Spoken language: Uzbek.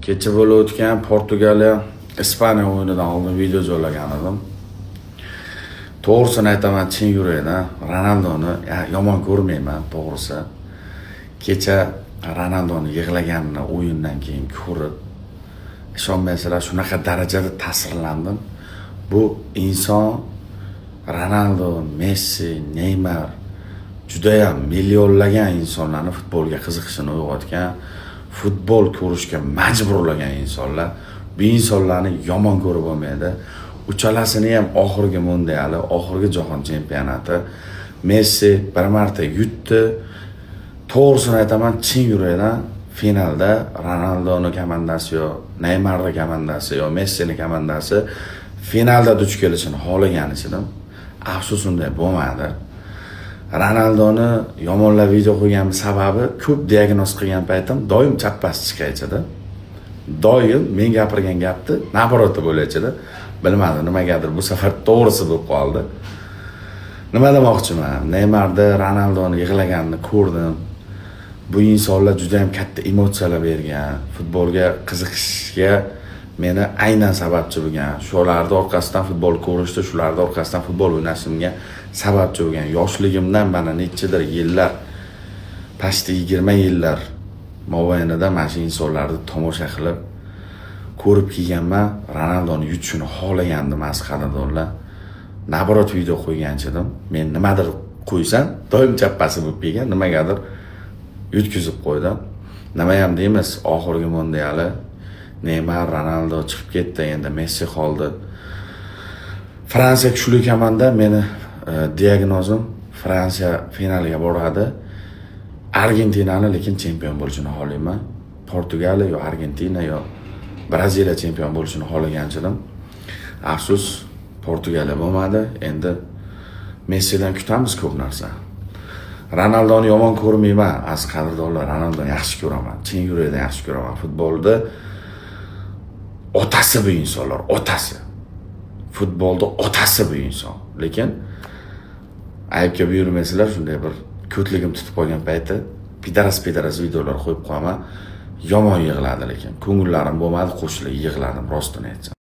Kecha bo'lib o'tgan Portugaliya Ispaniya o'yinidan oldin video joylagan edim. To'g'risini aytaman, chin yurakdan Ronaldoni yomon ko'rmayman, to'g'risi. Kecha Ronaldoni yig'laganini o'yindan keyin ko'rib, ishonmaysizlar, shunaqa darajada ta'sirlandim. Bu inson Ronaldo, Messi, Neymar judayam millionlagan insonlarni futbolga qiziqishini uyg'otgan, futbol ko'rishga majburlagan insonlar. Bu insonlarni yomon ko'rib bo'lmaydi. Uchalasini ham oxirgi mundiali, oxirgi jahon chempionati. Messi bir marta yutdi. To'g'risini aytaman, chin yurakdan finalda Ronaldoni komandasi yo Neymarni komandasi yo Messini komandasi finalda duch kelishini xohlagan edim. Afsus, unday bo'lmadi. Ronaldoni yomonlab video qo'yganim sababi, ko'p diagnoz qilgan paytim doim chappasi chiqaychidi. Doim men gapirgan gapni наоборот bo'laychidi. Bilmadim, nimagadir bu safar to'g'risi bo'lib qoldi. Nima demoqchiman? Neymarni, Ronaldoni yig'laganini ko'rdim. Bu insonlar juda ham katta emotsiyalar bergan, futbolga qiziqishga meni aynan sababchi bo'lgan. Shularni orqasidan futbol ko'rishdi, shularni orqasidan futbol o'ynashimga sababchi bo'lgan. Yoshligimdan mana nechadir yillar, почти 20 yillar mobaynida mana shu insonlarni tomosha qilib ko'rib kelganman. Ronaldoni yutishini xohlagandim, aziz qadrdonlar. Наоборот video qo'ygan edim. Men nimadir qo'ysam, doim chappasi bo'lib kelgan, nimagadir yutkizib qo'ydim. Nima ham deymiz, oxirgi mundiali, Neymar, Ronaldo chiqib ketdi, endi Messi qoldi. Fransiya kuchli komanda, meni diagnozim, Fransiya finaliga boradi. Argentinani lekin chempion bo'lishini xohlayman. Portugaliya yo Argentina yo Braziliya chempion bo'lishini xohlagan edim. Afsus, Portugaliya bo'lmadi. Endi Messidan kutamiz ko'p narsa. Ronaldoni yomon ko'rmayman, aziz qadrdonlar, Ronaldoni yaxshi ko'raman. Chin yurakdan yaxshi ko'raman. Futbolda otasi bu insonlar, otasi. Futbolda otasi bu inson. Lekin aybga buyurmaysizlar, shunday bir ko'tligim tutib qolgan payti пидарас пидарас videolar qo'yib qo'yaman. Yomon yig'ladi lekin. Ko'ngillarim bo'lmadi, qo'shilib yig'ladim, rostini aytsam.